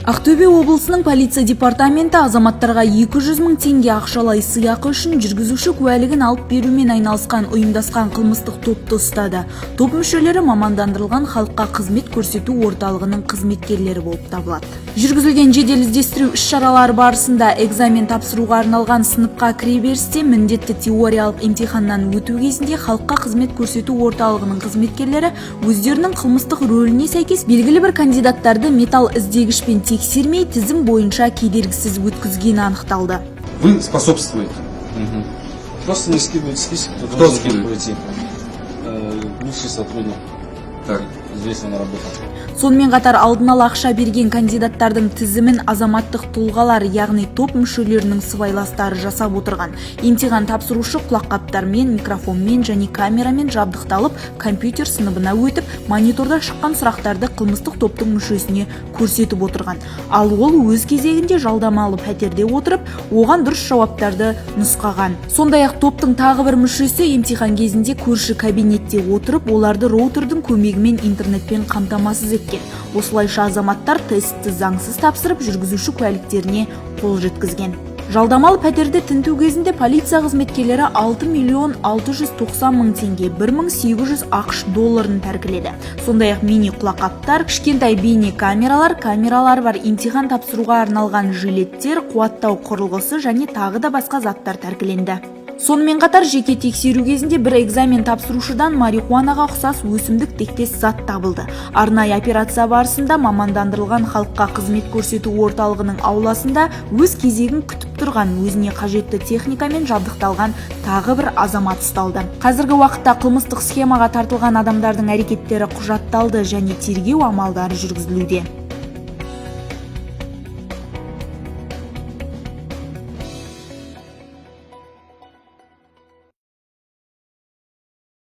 Ақтөбе облысының полиция департаменті азаматтарға 200 мың теңге ақшалай сыйақы үшін жүргізуші куәлігін алып берумен айналысқан ұйымдасқан қылмыстық топты ұстады. Топ мүшелері мамандандырылған халыққа қызмет көрсету орталығының қызметкерлері болып табылады. Жүргізілген жедел іздестіру іс-шаралары барысында экзамен тапсыруға арналған сыныпқа кіреберісте міндетті теориялық емтиханнан өту кезінде халыққа қызмет көрсету орталығының қызметкерлері өздерінің қылмыстық рөліне сәйкес белгілі бір кандидаттарды металл іздегішпен тексермей, тізім бойынша кедергісіз өткізгені анықталды. Вы способствуете. Просто не скидывают список, кто Кто должен был скидывает? пройти. Бывший сотрудник. Так. Здесь он работал. Сонымен қатар алдын ала ақша берген кандидаттардың тізімін азаматтық тұлғалар, яғни топ мүшелерінің сыбайластары жасап отырған. Емтихан тапсырушы құлаққаптармен, микрофонмен және камерамен жабдықталып, компьютер сыныбына өтіп, мониторда шыққан сұрақтарды қылмыстық топтың мүшесіне көрсетіп отырған. Ал ол өз кезегінде жалдамалы пәтерде отырып, оған дұрыс жауаптарды нұсқаған. Сондай-ақ топтың тағы бір мүшесі емтихан кезінде көрші кабинетте отырып, оларды роутердің көмегімен интернетпен қамтамасыз еткен. Осылайша азаматтар тестті заңсыз тапсырып, жүргізуші куәліктеріне қол жеткізген. Жалдамалы пәтерді тінту кезінде полиция қызметкерлері 6 миллион 690 мың теңге, 1800 АҚШ долларын тәркіледі. Сондай-ақ мини құлаққаптар, кішкентай бейне камералар, камералар бар емтихан тапсыруға арналған жилеттер, қуаттау құрылғысы және тағы да басқа заттар тәркіленді. Сонымен қатар жеке тексеру кезінде бір экзамен тапсырушыдан марихуанаға ұқсас өсімдік тектес зат табылды. Арнайы операция барысында мамандандырылған халыққа қызмет көрсету орталығының ауласында өз кезегін күтіп тұрған, өзіне қажетті техникамен жабдықталған тағы бір азамат ұсталды. Қазіргі уақытта қылмыстық схемаға тартылған адамдардың әрекеттері құжатталды және тергеу амалдары жүргізілуде.